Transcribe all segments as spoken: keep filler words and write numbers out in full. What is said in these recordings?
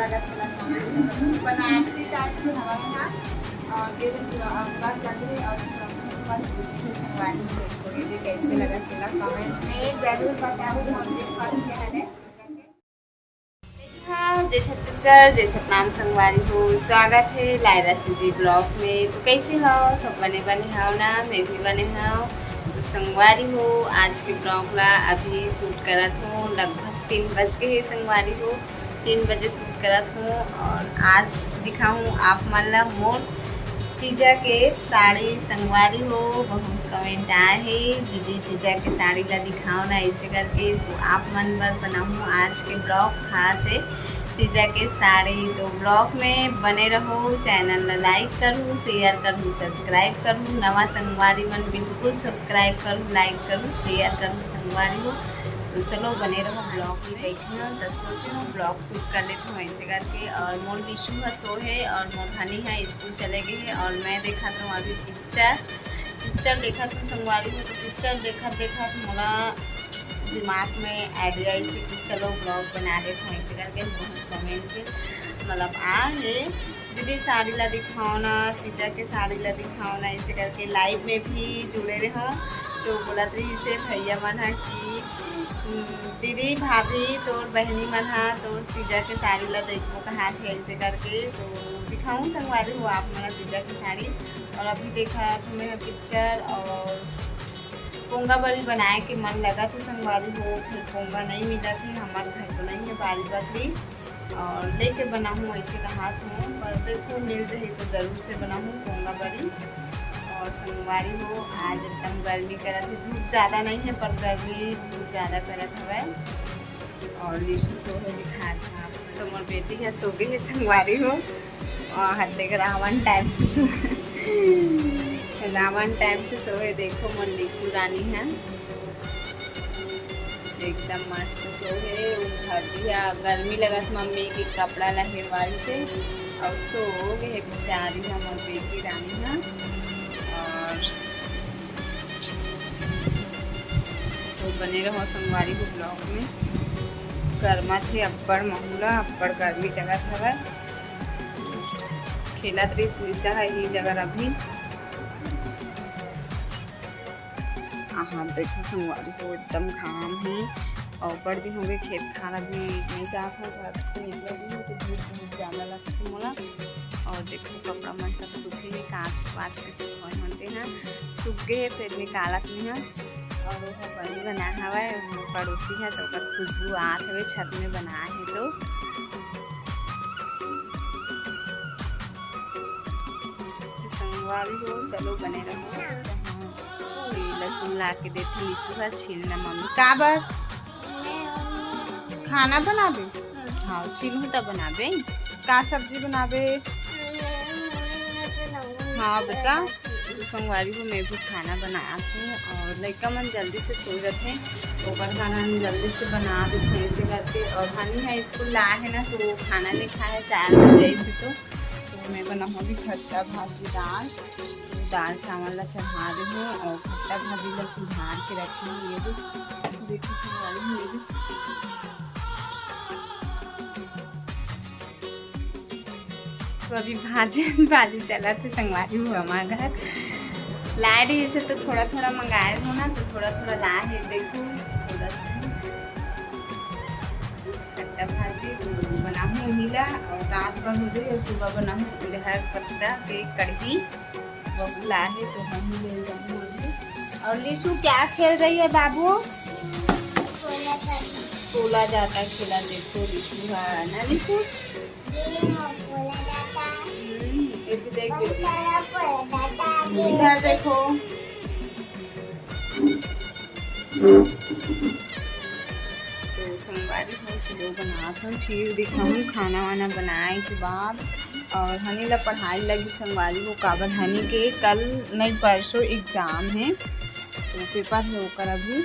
Banarasi type से हवा यहाँ। और ये दिन पूरा अंदर चल रही और पूरा बस बुद्धि में संगवारी में देखो, ये कैसे लगा तेला कमेंट में जरूर बताओ। हम ये फर्स्ट के हने। हाँ, जय छत्तीसगढ़, जय सतनाम संगवारी हो। स्वागत है लायरा सीजी ब्लॉग में। तो कैसे हो सब? बने बने हो ना? मैं भी बने हूँ। तो संगवारी हो, आज के ब्लॉग ला अभी शूट करत हूँ, लगभग तीन बज गए है संगवारी हो। तीन बजे शूट करत हूँ और आज दिखाऊँ आप मन ला मोर तीजा के साड़ी संगवारी हो। बहुत कमेंट आए हे, "दीदी तीजा के साड़ी ला दिखाओ ना," ऐसे करके। तो आप मन बर बनाऊँ आज के ब्लॉग खास है तीजा के साड़ी। तो ब्लॉग में बने रहो, चैनल ला लाइक करूँ, शेयर करूँ, सब्सक्राइब करूँ। नवा संगवारी मन बिल्कुल सब्सक्राइब करूँ, लाइक करूँ, शेयर करूँ संगवारी हो। तो चलो बने रहो ब्लॉग में। बैठी हूँ तो सोच रही हूँ ब्लॉग शूट कर लेती हूँ ऐसे करके। और मोर निशु ह सो है और मोर हनी ह स्कूल चले गए है और मैं देखत रहूँ अभी पिक्चर। पिक्चर देखत हूँ संगवारी हो, तो पिक्चर देखत देखत मोला दिमाग में आइडिया ऐसे कि चलो ब्लॉग बना लेते हैं ऐसे करके। बहुत कमेंट के मतलब आ है, "दीदी साड़ी ला दिखाओ ना, तीजा के साड़ी ला दिखाओ ना," ऐसे करके लाइव में भी जुड़े रहो। तो बोलत रही से भैया मन ह कि, "हम्म, दीदी भाभी तोर बहनी मन ह तोर तीजा के साड़ी ला देखबो कहा थे," ऐसे करके। तो दिखाऊँ संगवारी हो आप मन ला तीजा के साड़ी। और अभी देखा तुम्हें पिक्चर और पोंगा बरी बनाए के मन लगा थे संगवारी हो, फिर पोंगा नहीं मिला थे, हमारे घर तो नहीं है बारी बकरी। और लेके बनाहूँ ऐसे कहा हूँ, पर देखो मिल जाही तो जरूर से बनाहूँ पोंगा बरी। और संगवारी हो, आज एकदम गर्मी करत है, धूप ज़्यादा नहीं है पर गर्मी बहुत ज़्यादा करत हवय। और निशु सो है दिखा था, तो मोर बेटी है सो गई है संगवारी हो। और हद देख रावण टाइप से सो रावण टाइप से सो है। देखो मोर निशु रानी है एकदम मस्त सो है। वो भरती है, गर्मी लगत मम्मी के कपड़ा ला हेरवाई से और सो गए है बेचारी ह मोर बेटी रानी ह। और तो बने रहो संगवारी हो ब्लॉग में। गर्मा थे अब्बड़ महूला, अब्बड़ गर्मी लगत हवय। खेलत रहिस निशा ह ये जगह अभी। हाँ, देखो संगवारी हो, एकदम घाम है और बड़ दिन हो गए खेत खार अभी नहीं जात हो, घर से निकले भी हो तो धूप बहुत ज़्यादा लगती मोला। और देखो कपड़ा मन सब सूखे है, कांच पाँच के सुखवाए होते हैं, सूख गए हैं, फिर निकालत नहीं है। और वो बनी बना हवा है, वो पड़ोसी है तो ओकर खुशबू आत हवे, छत में बना है तो तो संगवारी हो, चलो बने रहो। ये लहसुन ला के देथे निशु ह छील ना मम्मी। काबर? खाना बनाबे? हाँ, छीलहूँ त बनाबे। का सब्जी बनाबे? हाँ बेटा। तो संगवारी हो, मैं भी खाना बनात हूँ और लइका मन जल्दी से सो जाथे, ओकर कारण जल्दी से बना देथे ऐसे करके। और हनी ह स्कूल ला है ना, तो वो खाना नहीं खाया चार बजे ऐसे तो। तो मैं बनाऊँगी खट्टा भाजी दाल, दाल चावल ला चढ़ा दे हूँ और खट्टा भाजी ला सुधार के रखे हूँ। ये भी देखो संगवारी हो, ये भी। तो अभी भाजी भाजी चलत हे संगवारी हो, हमार घर लाए रही से तो थोड़ा थोड़ा मंगाए हो ना, तो थोड़ा थोड़ा लाए है। देखो थोड़ा सा खट्टा भाजी बनाहूँ उही ला, और रात बर हो जाई और सुबह बनाहूँ इरहर पत्ता के कढ़ी। बबू ला है तो हम ही ले जाऊँ अभी। और लिशु क्या खेल रही है बाबू? बोला जाता खेला। देखो लिशु है ना लिशु। हम्म, ये तो देख इधर देखो। तो संगवारी हो, चलो बनात हन, फिर दिखाऊँ खाना वाना बनाए के बाद। और हनी ला पढ़ाई लगी संगवारी हो, काबर हनी के कल नहीं परसों एग्जाम है, तो पेपर है ओकर अभी,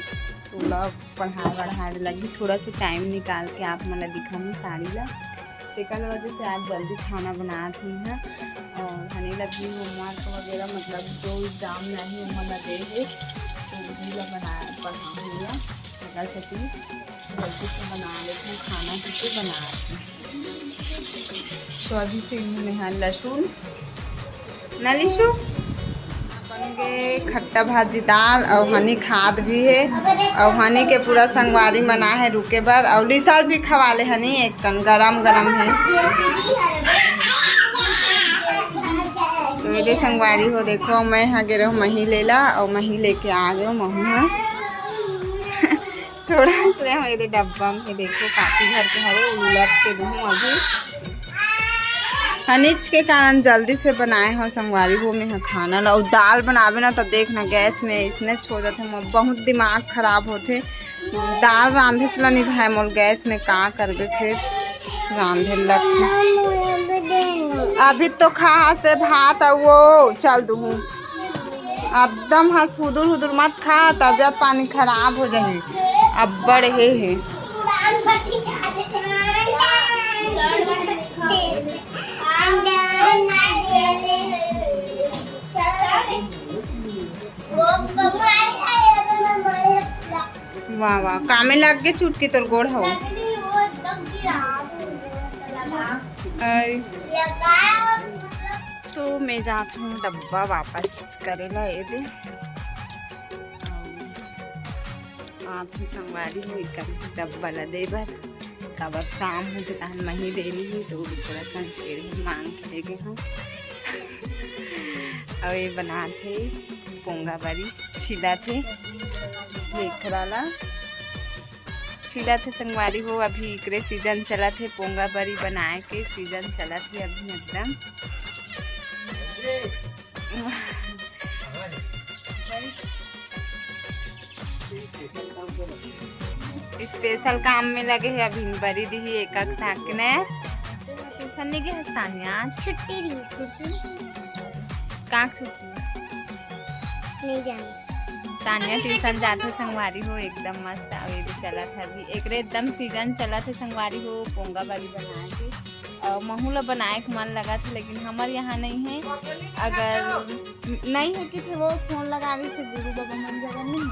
तो ओला पढ़ाए वढ़ाए लगी। थोड़ा सा टाइम निकाल के आप मन ला दिखाऊँ साड़ी ला। तेकर वजह से आज जल्दी खाना बनात हूँ यहाँ। और हनी ला भी होमवर्क वगैरह, मतलब जो एग्जाम में आई ओमन ला दे है, तो वही ला बना पढ़ाऊँ भैया। तेकर सेती जल्दी से बना लेती हूँ खाना, किसे बना लेती हूँ। तो अभी से इनमें है लहसुन, ना लिशु? बन गए खट्टा भाजी दाल, और हनी खाद भी है, और हनी के पूरा संगवारी मना है रुके बर, और लिशा भी खवा ले हनी एक कन गरम गरम है। तो ये दे संगवारी हो, देखो मैं यहाँ गे रहूँ मही लेला, और मही लेके आ गए महू हाँ। थोड़ा से हम ये दे डब्बा में देखो काकी घर के हरे उलट के दूँ अभी। हनीच के कारण जल्दी से बनाए हो संगवारी हो में ह खाना ला। अउ दाल बनावे ना तो देख ना गैस में इसने छो जाथे, मोर बहुत दिमाग खराब होथे। दाल रांधे चला नहीं भाई मोर गैस में का करबे फिर रांधे लगथे। अभी तो खा से भात अउ वो चल दूँ। एकदम हस हुदुर हुदुर मत खा, तबियत पानी खराब हो जाही। अब्बड़ हे हे। वाह वाह, कामे लग गे चुटकी तोर गोड़ हो। अरे। तो मैं जात हूँ डब्बा वापस करे ला, ये दे। आत ही संगवारी हो, एकर डब्बा ला दे बर, काबर शाम हो तो तहन मही देनी ही, तो थोड़ा सा छेड़ मांग के दे गे हूँ। और ये बनात हे पोंगा बरी, छिलात हे, एकरा ला छिलात हे संगवारी हो। अभी एकरे सीजन चलत हे, पोंगा बरी बनाए के सीजन चलत हे अभी एकदम। स्पेशल काम में लगे हे अभी बरी दिही एक एक साथ ने। ट्यूशन नहीं गए हस तानिया आज? छुट्टी रही। छुट्टी? का छुट्टी? नहीं जाने। तानिया ट्यूशन जाथे संगवारी हो, एकदम मस्त आवे चलत हे अभी। एकरे एकदम सीजन चलत हे संगवारी हो, पोंगा बरी बनाए के। अ, महू ला बनाए के मन लगत हे, लेकिन हमर यहाँ नहीं है। अगर नहीं है कि थे वो फोन लगा रही से गुरु बाबा मन जगह नहीं है,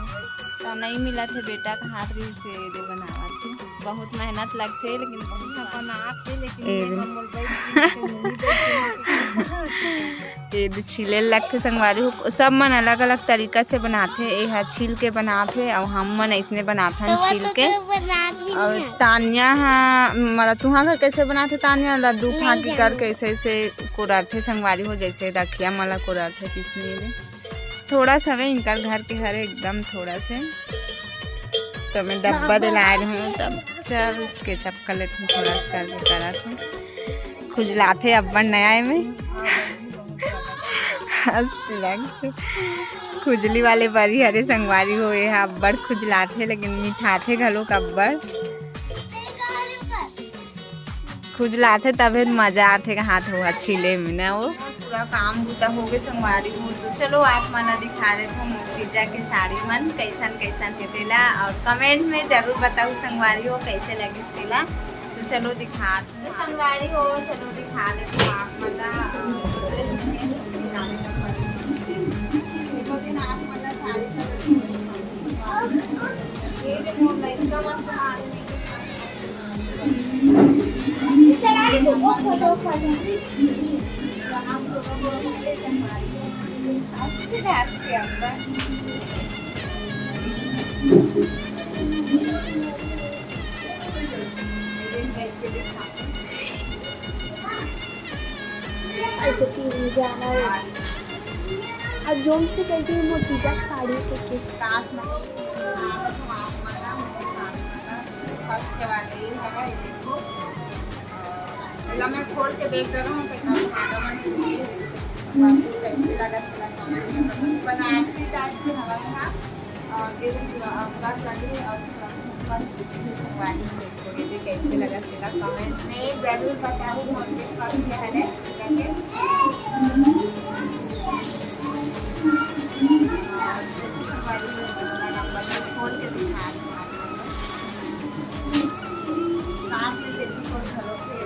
तो नहीं मिलत हे, बेटा का हाथ रही से दे बनावत हे। बहुत मेहनत लगथे, लेकिन बहुत बनात हे, लेकिन ए ये दे। हम बोल रहे हैं कि ये दे छीले लगथे संगवारी हो। सब मन अलग-अलग तरीका से बनाथे। ए ह छील के बनाथे अउ हम मन अइसने बनाथन छील के। अउ तानिया ह, मतलब तुहा घर कैसे बनाथे तानिया? ला दू फाकी करके ऐसे ऐसे कुररथे संगवारी हो, जैसे रखिया मन ला कुररथे किसने दे। थोड़ा सा वे इनकर घर के हरे एकदम थोड़ा से। तो मैं डब्बा दिला रही हूँ, तब चल केचप कर लेती हूँ, थोड़ा सा करके करा था। खुजलाथे अब्बड़ नया में। हंस लग। खुजली वाले बरी हरे संगवारी हो, ये हा अब्बड़ खुजलाथे, लेकिन मिठाथे घलो अब्बड़। खुजलाथे तभे मजा आथे हाथ हुआ छीले में ना वो। पूरा काम बूता हो गए संगवारी हो, तो चलो आप मन ला दिखा देथो मोर तीजा के साड़ी मन कैसन कैसन हे तेला, और कमेंट में जरूर बताओ संगवारी हो कैसे लगिस तेला। तो चलो दिखा तो संगवारी हो, चलो दिखा देथो आप मन ला। देखो दिन आप मन ला साड़ी ये देखो लइका मन तुम्हारे ऐसे तीन बजे आना है। अब जोन से कहती हूँ मोतीजा की साड़ी लेके। फर्स्ट वाले ये है, ये देखो। एला मैं खोल के देख रहा हूँ, तो इतना धागा मन से ये है, तो देखो, कैसे लगा, थोड़ा कमेंट में बताओ। बनारसी टाइप से हवाई ना, और ये देखो, अ, ब्लैक लगे और थोड़ा सा संगवारी में देखो, ये देखो कैसे लगा, तेरा कमेंट में जरूर बताओ। हमके फर्स्ट है, लगे। संगवारी में दूसरा नंबर में खोल के दिखा रही हूँ आप लोगों को। साथ में पेटीकोट घलो थे।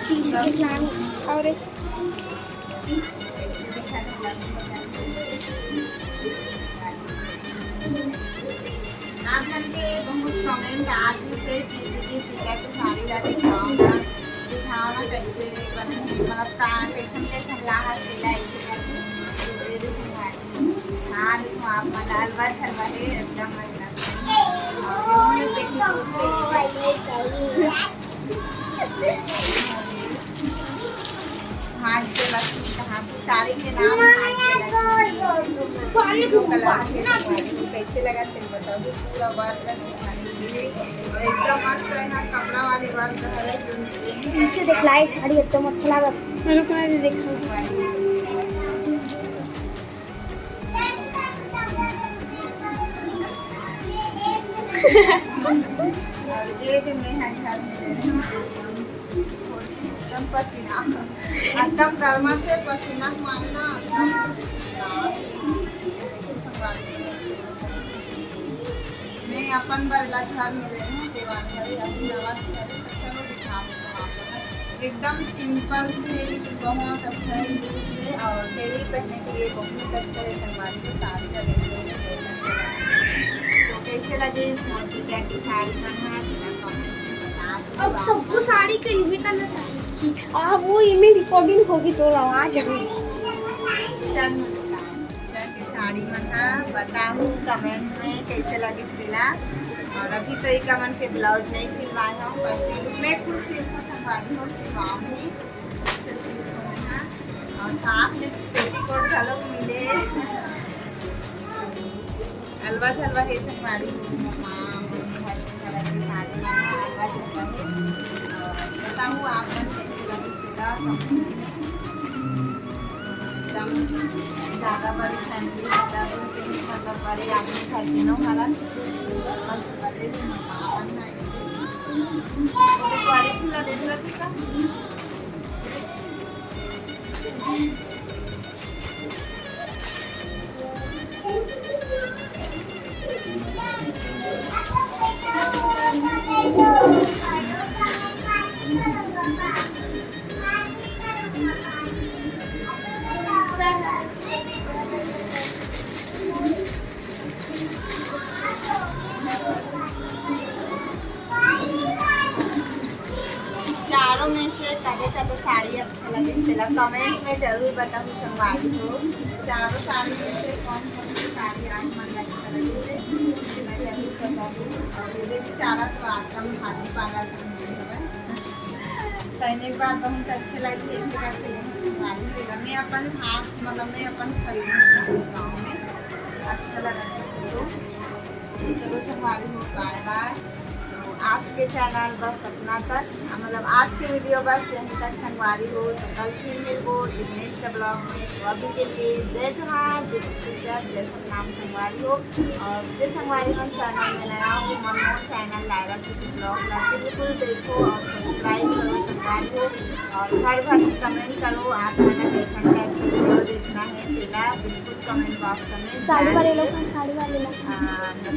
टी शर्ट लान और एक आप मन के बहुत comment आत रहिस हे कि दीदी सिला के साड़ी ला दिखाओ ना, दिखाओ ना कैसे बने हे, मतलब का, कैसन कैसन लाहत सिला, ऐसे करके। तो ये देखो भाई, हाँ, देखो आप मन ला अलवा छलवा हे, एकदम मस्त। और ये पेटीकोट, भाग्यलक्ष्मी कहाँ की साड़ी के नाम, भाग्यलक्ष्मी। तो आइए जो कलर के, कैसे लगा तेरे बताओ, पूरा वर्क का सिखाने के लिए। और एकदम मस्त है ना, कपड़ा वाले वर्क है जो नीचे में इसे दिखलाई, साड़ी एकदम अच्छा लगा। मैंने तुम्हें भी देखा। और ये जो मैं है घर में रहने वाली हूँ, एकदम पसीना, एकदम गर्मा से पसीना मारना, एकदम। ये देखो संगवारी, मैं अपन बर ला घर में ले हूँ, देवान भाई अभी नवा छे, तो चलो दिखा देता हूँ आप लोग। एकदम सिंपल से, बहुत अच्छा है लुक से, और डेली पहनने के लिए बहुत अच्छा है। संगवारी को साड़ी का देखो, तो कैसे लगे इस मोती क्या की साड़ी मन है, तेरा कमेंट में बता दो। अब सबको साड़ी के लिए करना चाहिए। अब वो ईमेल रिकॉर्डिंग होगी तो आवाज हमें। चल, मोती का साड़ी मन है, बताओ कमेंट में कैसे लगे सिला। और अभी तो एक मन के ब्लाउज नहीं सिलवाए हूँ, पर सिल-, मैं खुद सिलूँ, संगवारी हो सिलवाऊँ ही। और साथ में पेटीकोट घलो मिले। अलवा झलवा हे संगवारी हो, मम्मा, मम्मी हर तरह के साड़ी में अलवा झलवा हे। और बताऊँ आप मन कैसे लगे तेला comment में। एकदम ज़्यादा बड़ी फैमिली, मतलब उनके लिए, मतलब बड़े आदमी घर तीनों हरन। बस बड़े भी मम्मा अपन है। तो बड़े खुला दे दिला थी का? चारों में से कते कते साड़ी अच्छा लगे, तेला कमेंट में जरूर बताओ संगवारी हो। चारों साड़ी में से कौन कौन सी साड़ी आप मन ला अच्छा लगे, तेला जरूर बताओ। और ये भी चारा तो एकदम भाजी पाला से मिले हवय। पहने के बाद बहुत अच्छे लगे, ऐसे करके लेना संगवारी हो। मैं अपन हाथ, मतलब मैं अपन खरीदी गाँव में, अच्छा लगा तो। चलो संगवारी हो, बाय बाय। तो आज के चैनल बस इतना तक, मतलब आज के वीडियो बस यहीं तक संगवारी हो। तो कल फिर मिलबो एक नेक्स्ट ब्लॉग में। तो अभी के लिए जय जोहार, जय छत्तीसगढ़, जय सतनाम संगवारी हो। और जे संगवारी मन चैनल में नया हो, मन मोर चैनल लायरा सिटी ब्लॉग ला बिल्कुल देखो और सब्सक्राइब करो संगवारी हो। और हर बार कमेंट करो, आप मन ला कैसन टाइप से वीडियो देखना है, तेला बिल्कुल कमेंट बॉक्स में साड़ी वाले जाके, लोग हैं, साड़ी वाले लोग हैं। आ, मतलब